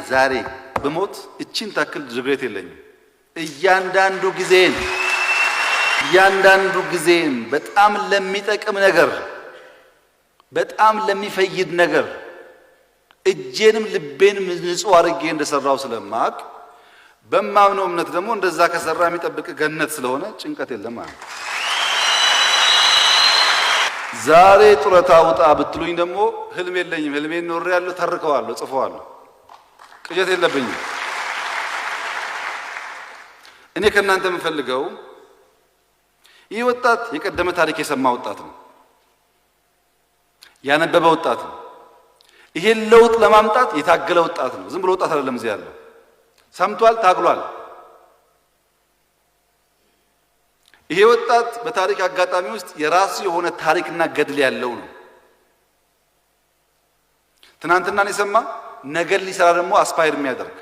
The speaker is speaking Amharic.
ዛሬ ብሞት እቺን ታክል regret የለኝም። እያንዳንዱ ጊዜን እያንዳንዱ ጊዜን በጣም ለሚጠቅም ነገር፣ በጣም ለሚፈይድ ነገር እጄንም ልቤንም ንጹህ አድርጌ እንደሰራው ስለማቅ፣ በማምነው እምነት ደግሞ እንደዛ ከሰራ የሚጠብቅ ገነት ስለሆነ ጭንቀት የለም ማለት ነው። ዛሬ ጡረታ ውጣ ብትሉኝ ደግሞ ህልም የለኝም። ህልሜን ኖሬያለሁ፣ ተርከዋለሁ፣ ጽፈዋለሁ። ቅዠት የለብኝም። እኔ ከእናንተ የምፈልገው ይህ ወጣት የቀደመ ታሪክ የሰማ ወጣት ነው፣ ያነበበ ወጣት ነው። ይሄን ለውጥ ለማምጣት የታገለ ወጣት ነው። ዝም ብሎ ወጣት አይደለም። እዚህ ያለው ሰምቷል፣ ታግሏል። ይሄ ወጣት በታሪክ አጋጣሚ ውስጥ የራሱ የሆነ ታሪክና ገድል ያለው ነው። ትናንትናን የሰማ፣ ነገን ሊሰራ ደግሞ aspire የሚያደርግ